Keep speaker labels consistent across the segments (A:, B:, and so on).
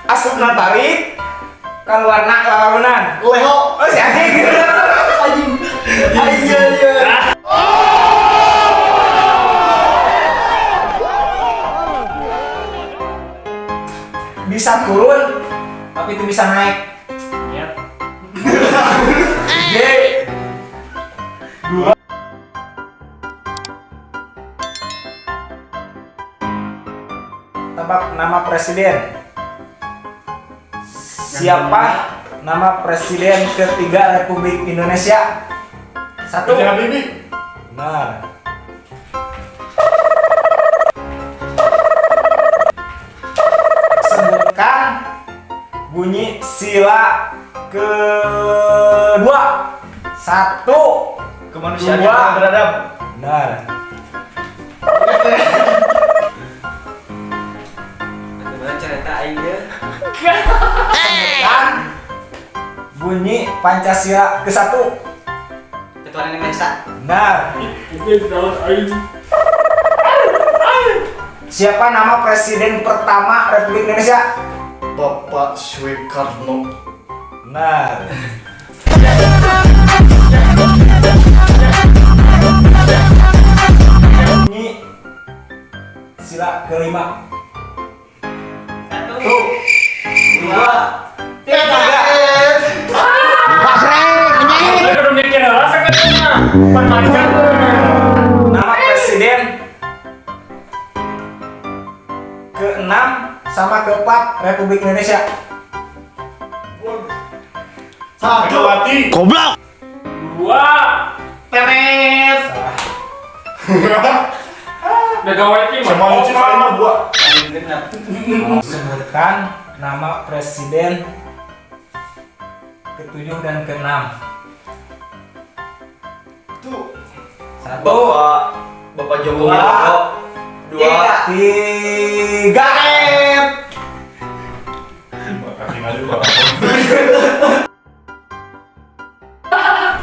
A: Asupna tarik, kaluarna lalaunan.
B: Leho.
A: Oh, si anjing.
B: Anjing. Anjing. Iya.
A: Bisa turun, tapi itu bisa naik.
C: Ya.
A: G. Dua. Tebak nama presiden. Siapa nama presiden ketiga Republik Indonesia? Satu.
B: B.J. Habibie.
A: Benar. Sebutkan bunyi sila kedua. Satu.
B: Kemanusiaan
A: Dua.
B: yang beradab.
A: Benar.
D: Kebetulan cerita aing ge.
A: Sebutkan bunyi Pancasila ke satu.
D: Ketuhanan yang Maha Esa.
A: Benar.
C: Itu tahun aing.
A: Siapa nama presiden pertama Republik Indonesia?
B: Bapak Soekarno.
A: Benar. Bunyi sila kelima.
D: Satu,
A: Satu,
D: dua,
A: tiga.
C: Udah mikir lah sekarang mah. Permainan.
A: Nama presiden keenam sama keempat Republik Indonesia.
B: Satu.
E: Megawati.
C: Dua.
B: Tenet.
A: Salah.
C: Megawati mah.
E: Sama lucu sama gua.
D: Paling genap.
A: Sebutkan nama presiden ketujuh dan keenam.
B: Tuh.
A: Satu,
D: Bapak Bapak Joko
A: Dua.
D: Widodo. Dua.
A: tiga.
E: Makasih ngaju Pak.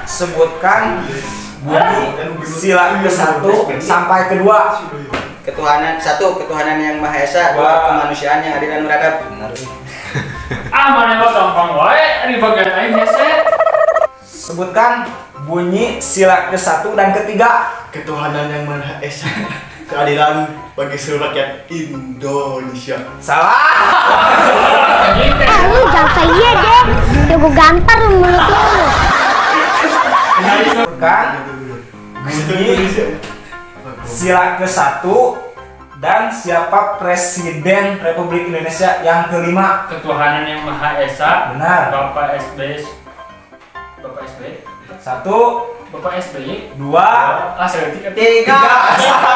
A: Sebutkan bunyi sila ke satu sampai kedua.
D: Ketuhanan satu, ketuhanan yang Maha Esa, dua,
A: Dua.
D: kemanusiaan yang adil dan beradab.
A: Benar.
C: Ah, mana mah gampang wae di bagian aing hese.
A: Sebutkan bunyi sila ke satu dan ketiga.
B: Ketuhanan yang Maha Esa. Keadilan bagi seluruh rakyat Indonesia.
A: Salah.
C: Anjing teh.
F: Ah, lu jangan saya deh. Ya gua gampar lu mulut lu.
A: Sebutkan bunyi sila ke satu dan siapa presiden Republik Indonesia yang kelima.
C: Ketuhanan yang Maha Esa.
A: Benar.
C: Bapak SBY. Bapak SBY.
A: Satu,
C: Bapak SBY.
A: dua,
C: Ah, saya tiga.
D: Tiga.
A: tiga.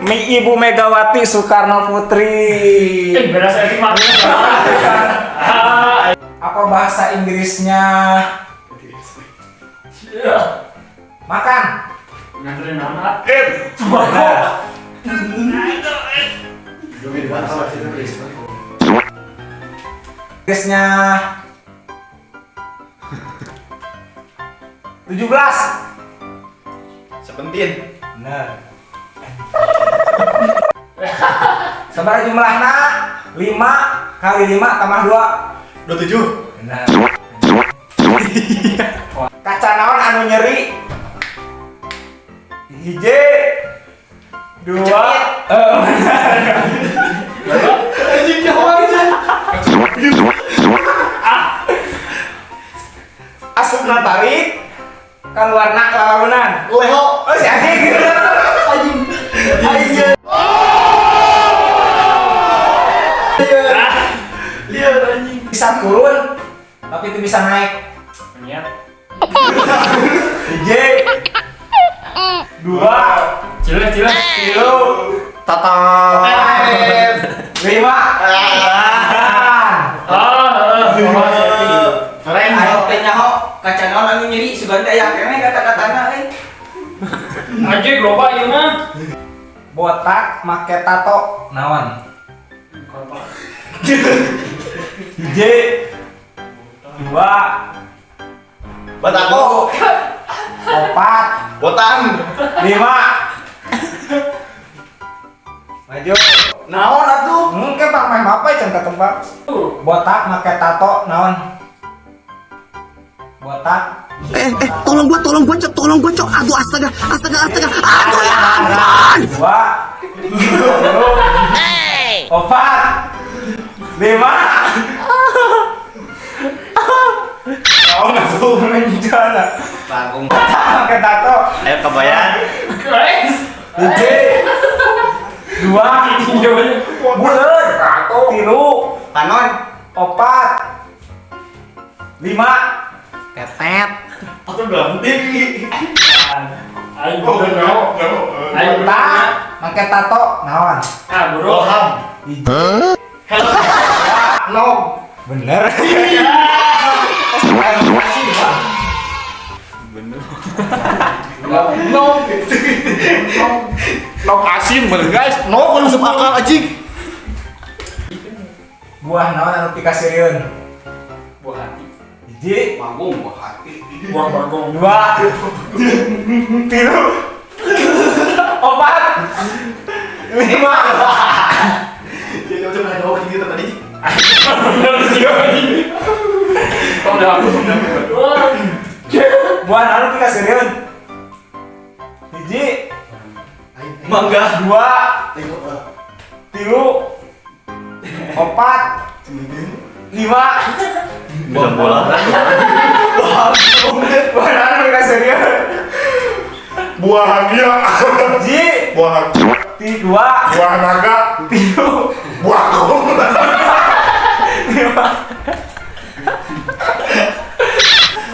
A: Mi Ibu Megawati Soekarno Putri.
C: Eh, beda saya mah. Ah,
A: Apa bahasa Inggrisnya
C: iya.
A: makan?
C: Nganterin anak.
A: Benar. Inggrisnya 17.
B: 17.
A: Benar. Sabaraha jumlahna? 5 kali 5 tambah 2.
B: 27.
A: Benar. Kaca naon anu nyeri? Hiji, dua, eh, benar.
B: Anjing jauh aja.
A: Asupna tarik, kaluarna lalaunan.
B: Leho.
A: Oh, si anjing.
B: Anjing. Anjing. Iya anjing.
A: Bisa turun, tapi itu bisa naik.
C: Niat.
A: Hiji, dua,
C: Cile, cile.
A: tilu,
B: Tata.
A: lima.
C: Ah, ah, ah.
B: Keren.
D: Ayo teh nyaho kaca naon anu nyeri sugan teh aya keneh kata-katana euy.
C: Anjing loba ieu mah.
A: Botak make tato naon?
C: Kotak.
A: Hiji, dua,
B: Batako.
A: opat,
B: Botan.
A: lima. Maju.
B: Naon atuh?
A: Mungkin pak main apa can yang ketebak. Botak make tato naon? Botak.
G: Tolong gua, tolong gua, Cok, tolong gua, Cok. Aduh, astaga, astaga, astaga. Aduh, ya ampun.
A: 2, 3, 4, 5. Oh, masuk rencana.
D: Bagong.
A: Botak make tato.
B: Ayo kebayang.
C: Guys.
A: 1, 2, bulat, 3,
D: Panon.
A: 4, 5.
G: Tetet.
B: Aku ganti.
C: Ayo
E: Oh,
C: buru.
E: enggak mau.
C: Ayo
A: Botak make tato naon?
C: Ah, buru.
B: Roham.
A: Hiji.
B: No.
A: Bener.
E: No. No asin bener guys.
B: No, kalau masuk akal anjing.
A: Buah naon anu pikasieun?
C: Buah hati.
A: 1,
D: Bagong buah hati.
C: Buah bagong.
A: 2, 3, 4, 5.
B: Jadi macam mana jawab gitu tadi?
C: Udah.
A: Buah naon anu pikasieun? 1,
B: Mangga.
A: 2, 3, 4, 5.
B: Bisa bola.
A: Buah naon anu pikasieun?
E: Buah hagia.
A: 1,
E: Buah
A: 2,
E: buah naga.
A: 3,
E: Buah kong.
A: 5.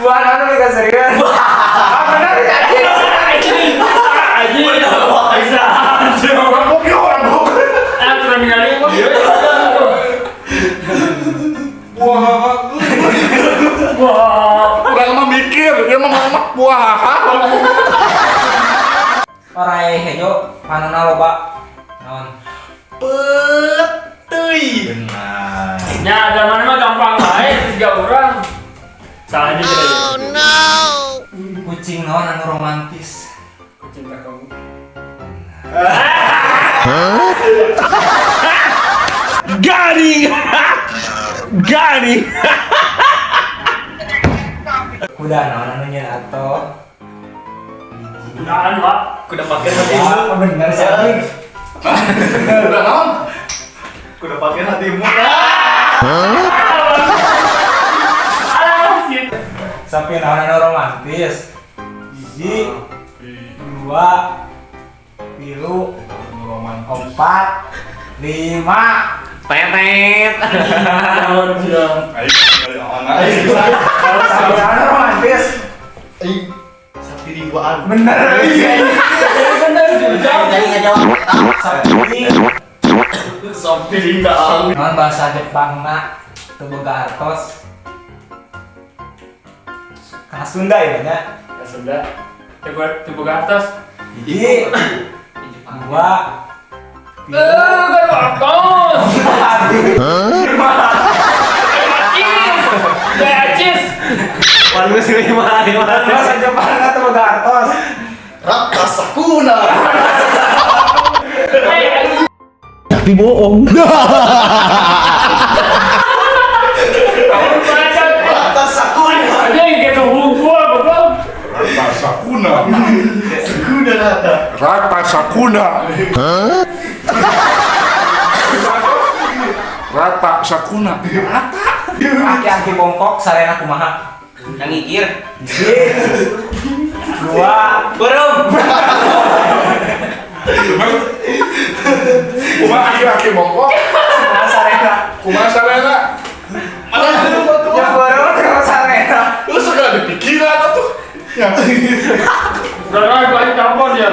A: Buah naon anu pikasieun? Ah, bener ya, anjing.
C: Anjing. Bisa.
E: Orang bokeh, orang bokeh.
C: Ah, turun kali.
E: Buah.
C: Wah.
E: Orang mah mikir, dia mah ngomong buah.
A: Orai hejo panona loba. Naon?
B: Peteuy.
A: Benar.
C: Ya, ada mana mah gampang wae 3 orang. Salah aja jadi.
A: Kucing naon anu romantis?
C: Aku cinta kamu.
G: Garing. Garing.
A: Kuda naon anu nyeun ato?
C: Kudaan, Pak.
D: Kuda pakai hatimu.
A: Ah, bener sih anjing.
E: Udah naon?
B: Kuda pakai hatimu.
C: Ah, shit.
A: Sapi naon anu romantis? 1, 2, 3, 4, 5.
G: Tetet.
C: Naon, siang.
E: Ayo, ayo, ayo.
A: Sapi naon anu romantis?
B: Eh, sapi riwaan.
A: Bener.
C: Bener juga.
D: Jadi nggak jawab.
A: Sapi.
B: Sapi riwaan.
A: Naon bahasa Jepang na teu boga artos? Karena Sunda ya nya.
C: Ya sudah. Tepuk atas.
A: 1, 2, 3,
C: Kan atas.
A: 4, 5.
C: Acis.
G: Waduh, lima, lima.
A: Bahasa Jepang na teu boga artos.
B: Rata Sakuna.
G: Tapi bohong.
B: Rata Sakuna.
C: Ada yang kayak hungkul, goblok.
E: Rata Sakuna.
B: Sakuna rata.
E: Rata Sakuna. Rata Sakuna. Rata.
A: Aki-aki bongkok sarena kumaha?
D: Yang ngikir.
A: 1, 2,
D: Burung.
E: Kumaha aki-aki bongkok?
A: kumaha sarena?
E: Kumaha sarena?
A: Ya baru kumaha sarena.
E: Lu segala dipikiran atuh. Ya.
C: Udah lah, gua aja telepon dia.